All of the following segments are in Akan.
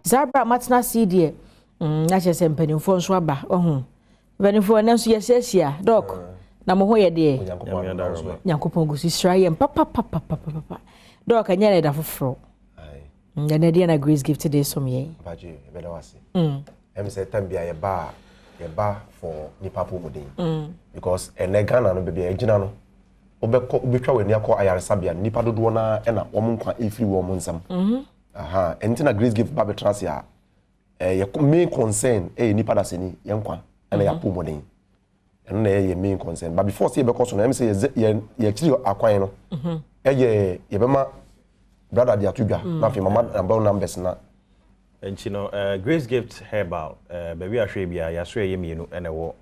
Saa berɛ a matena ase yi deɛ, na kyerɛ sɛ mpanimfoɔ nso aba. Ɔho mpanimfoɔ ɛnɛ nso yɛhyiahyia. Doc, na mo ho yɛ deɛ? Nyankopɔn gu so hyira yɛn papapapapapa. Doc, ɛnyɛ na ɛda foforɔ. Ɛnɛ deɛ na Grace Gift de som yɛn. Mpagye, ɛbɛda wase. Sɛ time bi a yɛba a, yɛba for nipa apɔmuden. Because ɛnɛ Ghana no, baabi a yɛgyina no, wobɛkɔ, wobɛtwa w'ani akɔ ayaresabea no, nipa dodoɔ naa ɛna wɔn nkwa ɛfiri wɔn nsam. Aha, ɛno nti na Grace Gift ba bɛtena ase a, ɛyɛ main concern ɛyɛ nipa dasani yɛn nkwa ɛna yɛ apɔmuden. Ɛno na ɛyɛ main concern. But before sɛ yɛbɛkɔ so no, sɛ yɛ yɛkyiri akwan no, ɛyɛ yɛbɛma brother de ato dwa na afei mama number numbers na. Nti no, Grace Gift Herbal, baabi a hwɛ bi a yɛaso ɛyɛ mmienu ɛna ɛwɔ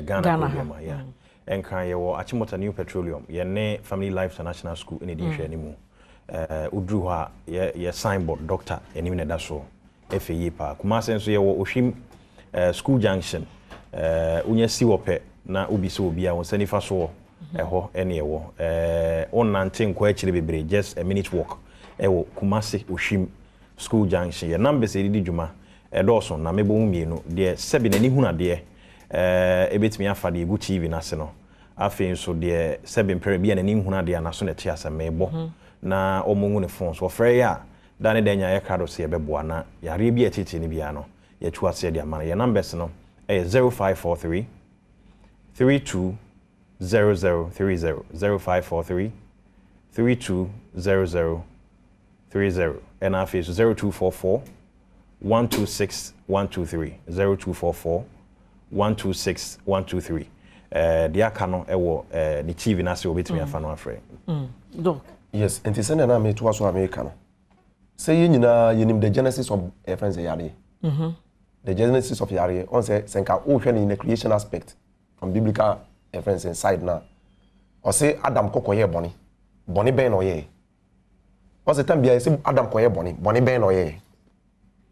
Ghana. Ghana. Program a yeah. Nkran, yɛwɔ Achimota New Petroleum, yɛne Family Life International School ɛna ɛdi nhwɛ anim. Woduru hɔ a, yɛ signboard doctor anim na ɛda soɔ, ɛfɛ yie paa. Kumase nso yɛwɔ Ohwim School Junction. Wonya si wɔ pɛ na wobi sɛ obi a wo nsa nifa soɔ, ɛhɔ ɛne ɛwɔ. Wonnante nkɔ akyire bebree, just a minute walk, ɛwɔ Kumase Ohwim School Junction. Yɛ numbers a yɛdedi dwuma ɛdɔɔso na mebɔ mu mmienu deɛ, sɛbi n'ani hunu adeɛ, ɛbɛtumi afa deɛ ɛgu TV n'ase no. Afei nso deɛ sɛbi mpɛrɛ bi a n'ani nhunu adeɛ a n'aso na ɛte asɛm mebɔ na ɔmo ngu ne phone so, ɔfrɛ yɛ a, da ne da nya yɛ krado sɛ yɛbɛboa na yareɛ bi a ɛtete no biara no, yɛtu aseɛ de ama no. Yɛ numbers no ɛyɛ 0543 32 0030, 0543 32 0030, ɛna afei so 0244 126 123, 0244 126 123. Deɛ aka no ɛwɔ ne TV n'ase, wɔbɛtumi afa no afrɛ. Doc. Yes, nti sɛnea na metoa so a meka no sɛ yɛn nyinaa yɛnim the genesis of ɛfɛn sɛ yareɛ, the genesis of yareɛ ɔn sɛ nka wohwɛ no in the creation aspect from biblical ɛfɛn sɛ side na ɔsɛ Adam kɔkɔyɛ bɔne. Bɔne bɛn na ɔyɛɛ? Ɔsɛ tam biara sɛ Adam kɔyɛ bɔne, bɔne bɛn na ɔyɛɛ?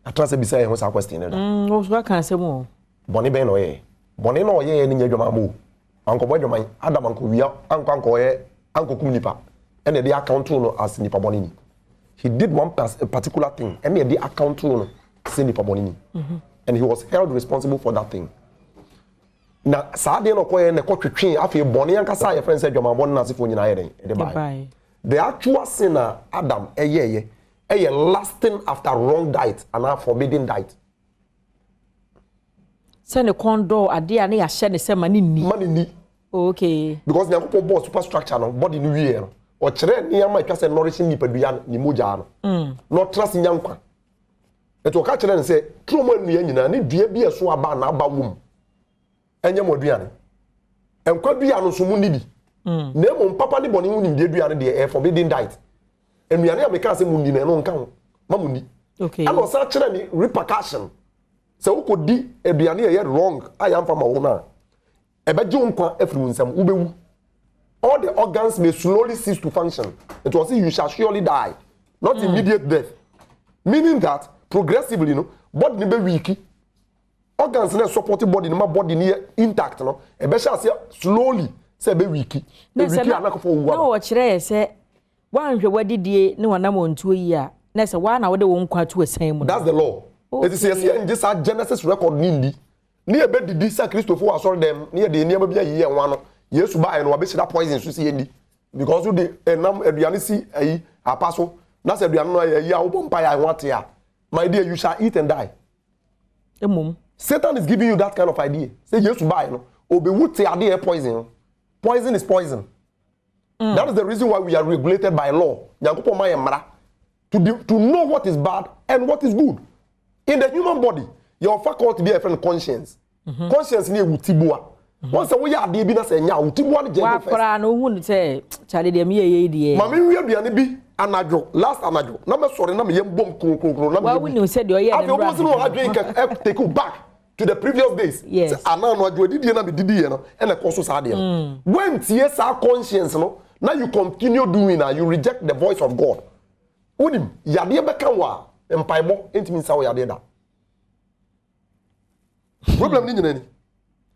Atena sɛ bisa yɛn ho saa question no da. Wɔso aka asɛm o. Bɔne bɛn na ɔyɛɛ? Bɔne na ɔyɛɛ no nyɛ adwuma ama o ankɔbɔ adwaman. Adam ankɔwia, ankɔ ankɔyɛ, ankɔkum nipa ɛna ɛde account no as nipa bɔne ni. He did one particular thing ɛna ɛde account no sɛ nipa bɔne ni, and he was held responsible for that thing. Na saa adeɛ na ɔkɔyɛ na ɛkɔ twetwe afei bɔne ankasa a yɛfrɛ no sɛ adwamanbɔ no n'asefoɔ nyinaa yɛ dɛn ɛde baeɛ. Ɛbaeɛ. The actual sin a Adam ɛyɛɛyɛ ɛyɛ lusting after wrong diet anaa forbidden diet. Sɛ ne kɔn dɔɔ adeɛ a ne yɛahyɛ ne sɛ ma ne nni. Ma ne ni. Because Nyankopɔn bɔɔ superstructure no, body no wieɛ no, ɔkyerɛ nneɛma a atwa sɛ nourishing nipadua no, ne mogya no na ɔtena se nya nkwa. Ɛnti ɔka kyerɛ no sɛ turo mu nnua nyinaa ne dua bi a ɛso aba na aba wɔ mu ɛnyɛ mo aduane. Nkwa dua no nso mu nni bi, na mmom papa ne bɔne ho nimdeɛ dua no deɛ, ɛyɛ forbidden diet. Nnuane a meka sɛ mu nni no, ɛno nka ho ma mu nni. Ɛna ɔsan kyerɛ ne repercussion sɛ wokɔdi aduane a ɛyɛ wrong a yɛamfa ma wo no a, ɛbɛgye wo nkwa afiri wo nsam, wobɛwu. All the organs may slowly cease to function. Nti ɔse you shall surely die, not immediate death, meaning that progressively no, body no bɛ weak. Organs no support body no ma body no yɛ intact no, ɛbɛhyɛ aseɛ slowly sɛ ɛbɛ weak. Na sɛ ɛ weak a, na akɔfɔ owu na aba. Wɔkyerɛ yɛ sɛ woanhwɛ w'adidie ne wɔnam wɔntuo yi a, na sɛ woa na wode wo nkwa to ɛsɛn mu no. That's the law. Eti sɛ yɛsɛ yɛngye saa Genesis record ni ndi ne yɛbɛdidi sɛ Kristofo wɔ asɔre dɛm ne yɛde nneɛma bi ayi yɛn ho ano, Yesu baeɛ no, wabɛhyira poison so sɛ yɛndi, because wode ɛnam aduane si ayi apa so na sɛ aduane no ayɛ ayi a, wobɔ mpaeɛ a ɛho ate a, my dear, you shall eat and die. Mmom. Satan is giving you that kind of idea sɛ Yesu baeɛ no, obɛwu te adeɛ yɛ poison no. Poison is poison. That is the reason why we are regulated by law. Nyankopɔn ma yɛ mmara to know what is bad and what is good. In the human body, your faculty bi a yɛfrɛ no conscience. Conscience ni ewu tiboa wɔn sɛ woyɛ adeɛ bi na sɛ ɛnya a, wo tiboa no gye first. Wakora no, wohu no sɛ kyale deɛ meyɛ yei deɛ. Maame nwi aduane bi anadwo, last anadwo na mɛsɔre na meyɛ mbom kronkronkron na wa meyɛ wonim sɛ deɛ ɔyɛ afei ne wɔn nso na wɔn adwene kɛ ɛ take you back to the previous days. Sɛ anan no adwo adidie na medidi yɛ no ɛna ɛkɔ so saa adeɛ no, wɔntie saa conscience no na you continue doing na you reject the voice of God. Wonim yadeɛ bɛka wɔ a, mpaebɔ ntumi nsa wɔ yadeɛ da. Problem ni nyina ni.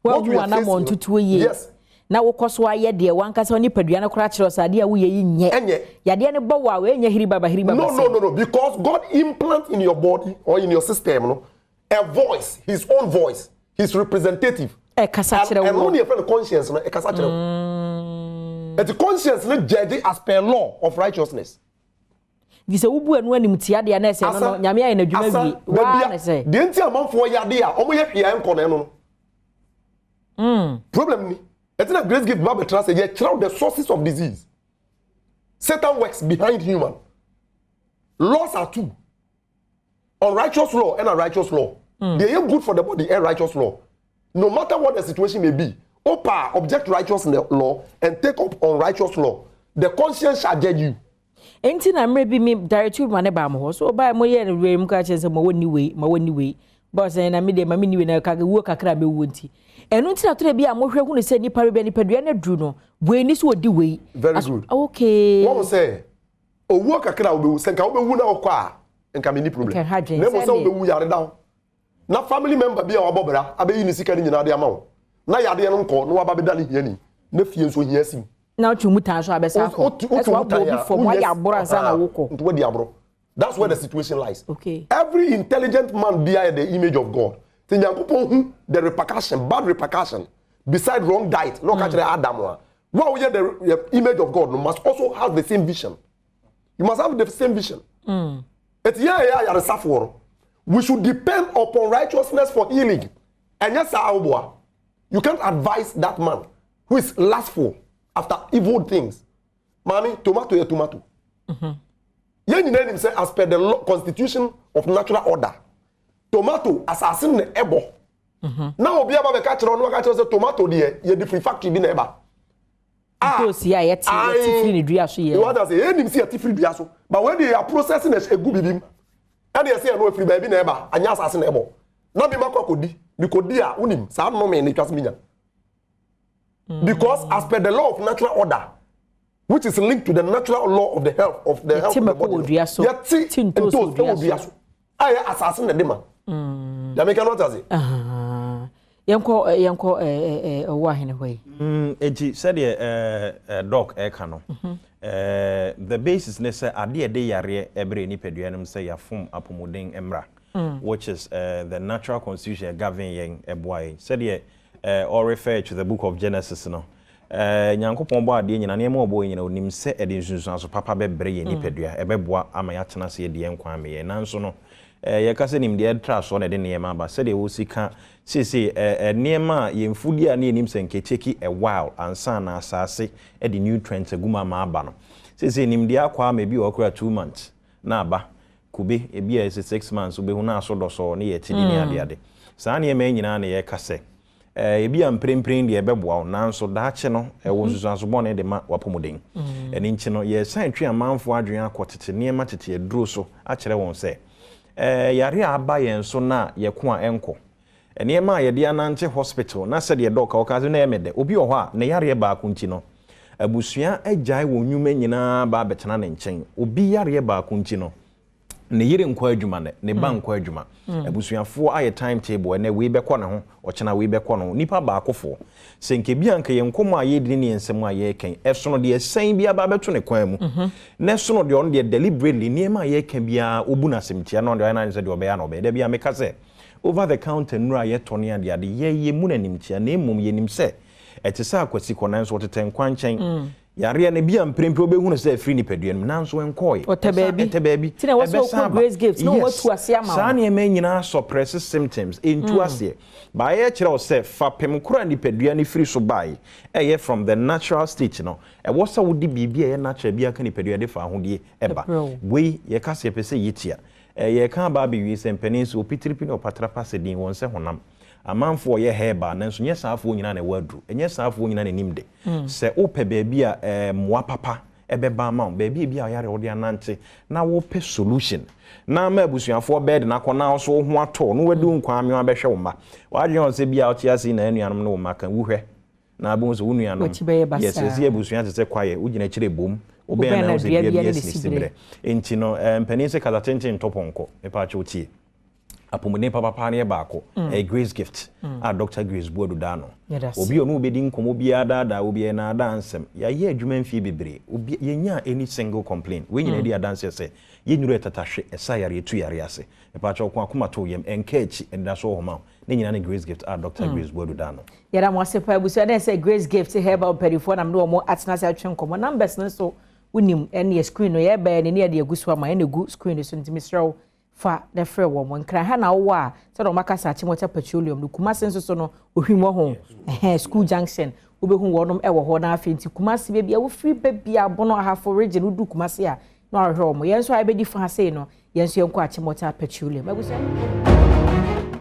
Wahu anammɔ ntutuo yie. Yes. Na wokɔ so ara yɛ deɛ w'ankasa wo nipadua no koraa kyerɛ wo sɛ adeɛ a woyɛ yi nyɛ. Ɛnyɛ. Yadeɛ no bɔ wo a, wei nyɛ hiribaba hiribaba No, sɛm. no, no, no, because God implant in your body or in your system no a voice, his own voice, his representative. Ɛkasa kyerɛ Ɛno woɔ. ne yɛfrɛ no conscience no, ɛkasa kyerɛ wo. Ɛti conscience no judge as per law of righteousness. Nti sɛ wobu ɛno animtia deɛ na ɛsɛ ɛno no, Nyame ayɛ n'adwuma Asa, wie. Waa baabi a, na sɛ. deɛ nti amanfoɔ yɛ adeɛ a, wɔyɛ hwee a ɛnkɔ no ɛno no. Mm. Problem ni. Ɛti na Grace Gift ba bɛtena sɛ yɛkyerɛw the sources of disease. Satan works behind human. Laws are two. Unrighteous law and a righteous law. Deɛ ɛyɛ good for the body and righteous law. No matter what the situation may be, opa object righteous law and take up unrighteous law. The conscience shall judge you. Enti na mmerɛ bi me directive ma ne baa mo hɔ so ɔbaa mo yɛ no wei mu ka kyerɛ sɛ ma wɔnni wei ma wɔnni wei bɔɔ sɛ na me deɛ ma menni wei na kaka wuo kakra a mɛwuo nti ɛno nti na tɔrɔ bi a mohwɛ hunu sɛ nipa bɛbɛ nipadua no aduru no wei ni so ɔdi wei. Very good. Okay. Wɔn sɛ owuo kakra a wobɛwu sɛ nka wobɛwu na wokɔ a nka menni problem. Nka ha dwen Na mmom sɛ sɛdeɛ. wobɛwu yare da hɔ na family member bi a wabɔ bra abɛyi ne sika no nyinaa de ama wo na yadeɛ no nkɔ na waba bɛda ne hiani na fie nso hia sim. Na wotwe mu tan so abɛsa akɔ. Ɛsɛ wabɔ obi fam wayɛ aboro ansa na wokɔ. Nti wadi aboro. That's where the situation lies. Okay. Every intelligent man biara yɛ the image of God. Ti Nyankopɔn hu the repercussion, bad repercussion beside wrong diet na ɔka kyerɛ Adam a, wo a woyɛ the image of God no must also have the same vision. You must have the same vision. Eti yɛn a yɛyɛ ayaresafoɔ no, we should depend upon righteousness for healing. Ɛnyɛ saa woboa. You can't advise that man who is lustful after evil things. Maame, tomato yɛ tomato. Yɛn nyinaa nim sɛ as per the law, constitution of natural order, tomato asase na ɛbɔ. Na obi aba bɛka kyerɛ ɔno aka kyerɛ sɛ tomato deɛ yɛde firi factory bi na ɛba. Ntoosi a yɛte yɛte firi ne dua so yɛ. Wata sɛ yɛn nim sɛ yɛte firi dua so, but wɔn deɛ yɛ process na egu bibi mu. Ɛna yɛsɛ ɛno efiri baabi na ɛba, anyɛ asase na ɛbɔ. Na mi ma kɔ akɔdi, mi kɔdi a wonim saa nnome na etwa so mi nya. Because as per the law of natural order, which is linked to the natural law of the health of the health of the body. Yɛte ntoosi wɔ dua so. A yɛ asase na ɛde ma. Nyame ka no ɔte ase. Yɛnkɔ yɛnkɔ ɔwɔ ahene hɔ yi. Enti sɛdeɛ Doc ɛka no, the basis ne sɛ adeɛ a ɛde yareɛ ɛbrɛ nipadua no mu sɛ yɛafom apɔmuden mmra, which is the natural constitution ɛgovern yɛn, ɛboa yɛn. Sɛdeɛ ɔ refer to the book of Genesis no, Nyankopɔn bɔɔ adeɛ nyinaa, nneɛma a ɔbɔɔ nyinaa, ɔnim sɛ ɛde nsunsuanso papa bɛbrɛ yɛn nipadua, ɛbɛboa ama yɛatena ase adi yɛn nkwa amee yɛn. Nanso no, yɛka sɛ nimdeɛ ntrasoɔ na ɛde nneɛma aba. Sɛdeɛ wɔsi ka seesei, nneɛma a yɛn mfudeɛ a na yɛnim sɛ nka ɛtake a while ansa na asase de nutrients agu mu ama aba no, seesei nimdeɛ akɔ ama ebi wɔ hɔ koraa 2 months na aba. Kube, ebi a ɛsɛ 6 months wobɛhu na aso dɔsɔɔ ne yɛ ti di ne adeade. Saa nneɛma yi nyinaa na yɛka sɛ ebi a mprempren deɛ ɛbɛboa wo, nanso daakye no ɛwɔ nsusuanso bɔne de ma w'apɔmuden. Ɛno nti no, yɛresan twe amanfoɔ adwene akɔ tete nneɛma tete aduro so akyerɛ wɔn sɛ yare a aba yɛn so na yɛko a ɛnkɔ. Nneɛma a yɛde anante hospital na sɛdeɛ Doc a ɔka sɛ na ɛyɛ me dɛ. Obi wɔ hɔ a ne yareɛ baako nti no, abusua agyae wɔn nnwuma nyinaa ba abɛtena ne nkyɛn. Obi yareɛ baako nti no, ne yere nkɔ adwuma nɛ, ne ba nkɔ adwuma. Abusuafoɔ ayɛ time table, ɛnɛ wei bɛkɔ ne ho, ɔkyena wei bɛkɔ ne ho. Nipa baakofoɔ. Sɛ nka bi anka yɛn nkɔmmɔ a yɛredi ne yɛn nsɛm a yɛreka yi, ɛsono deɛ ɛsɛn bi aba abɛto ne kwan mu. Na ɛsono deɛ ɔno deɛ deliberately nneɛma a yɛreka biara ɔbu no asɛmtia na ɔno deɛ ɔyɛ n'adwene sɛ deɛ ɔbɛyɛ na ɔbɛyɛ. Da bi a meka sɛ over the counter nnuro a yɛtɔ ne adeade, yɛyɛ mu no animtia na mmom yɛnim sɛ ɛte sɛ akwasi kɔ nanso ɔtetɛ nkwankyɛn. Yareɛ no bi a mprempren wobɛhunu sɛ ɛfiri nipadua no mu nanso ɛnkɔɔe. Ɔtɛ baabi. Ɛtɛ baabi. Nti na ɛwɔ sɛ Ɛbɛsan wokɔ aba. Grace Gift na Yes. wɔatu ase ama Saa wo. nneɛma yi nyinaa suppress symptoms, ɛntu aseɛ. Baayɛ kyerɛ wo sɛ fapem koro a nipadua no firi so baeɛ, ɛyɛ from the natural state no, ɛwɔ sɛ wode biribi a ɛyɛ natural bi aka nipadua de fa ahodie ɛba. Ɛbrɛ wo. Wei yɛka sɛ yɛpɛ sɛ yɛtia. Yɛka aba abɛwie sɛ mpanin sɛ opitiripi ne ɔpatrapa sɛ din wɔn sɛ honam. Amanfoɔ yɛ herbal nanso nyɛ saafoɔ nyinaa na ɛwɔ aduru. Ɛnyɛ saafoɔ nyinaa na ɛnim de. Sɛ wopɛ baabi a mmoa papa ɛbɛba ama wo, baabi a ebi a ɔyare wode anante na wopɛ solution na ama abusuafoɔ bɛɛ de n'akɔ na wo so wo ho atɔ na wadi wo nkwa amewa bɛhwɛ wo mma. W'adwene wɔ sɛ bi a wote ase yi na anuanom ne wo mma ka wuhwɛ na abɛhu sɛ wo nuanom W'akyi bɛyɛ basaa. Yes, ɛsɛ abusua te sɛ kwaeɛ, wogyina akyire bom, wobɛn Wobɛn na na wo sɛ dua dua bi bi ne asi ne ne siberɛ. siberɛ. Nti no, mpanin sɛ kasa tenten ntɔ pɔnkɔ, mepa akyɛw tie. Apɔmuden papapaa no yɛ baako. Ɛyɛ Grace Gift a Dɔkta Grace Boadu da ano. Obi a ɔne wo bɛdi nkɔmmɔ biara daadaa wo biara, nnaadaa nsɛm. Yɛayɛ adwuma mfeɛ bebree, obi, yɛnyaa any single complaint. Wei nyinaa di adanseɛ sɛ yɛn nnuro yɛ tatahwe, ɛsa yareɛ, ɛtu yareɛ ase. Mepaakyɛw, ko akoma to wo yam, ɛnka akyi, anidasoɔ wɔ hɔ ma wo. Ne nyinaa ne Grace Gift a Dɔkta Grace Boadu da ano. Yɛda mo ase paa abusua, na ɛsɛ Grace Gift Herbal mpaninfoɔ na mene wɔn atena ase atwe nkɔmmɔ. Numbers no nso wonim, ɛneɛ screen no yɛbɛɛ ne ne yɛde agu so ama ɛna ɛgu screen no so nti mesrɛ wo fa na frɛ wɔn. Nkran ha na wowɔ a, sɛdeɛ wɔaka sɛ Achimota Petroleum no, Kumasi nso so no, Ohwim wɔ ho, ɛhɛn, School Junction, wobɛhu wɔnom wɔ hɔ. Na afei nti Kumasi, baabi a wofiri ba biara, Bono, Ahafo region, wodu Kumasi a, na wahwehwɛ wɔn. Yɛn nso a yɛbɛdi fa ha sei no, yɛn nso yɛnkɔ Achimota Petroleum. Abusua.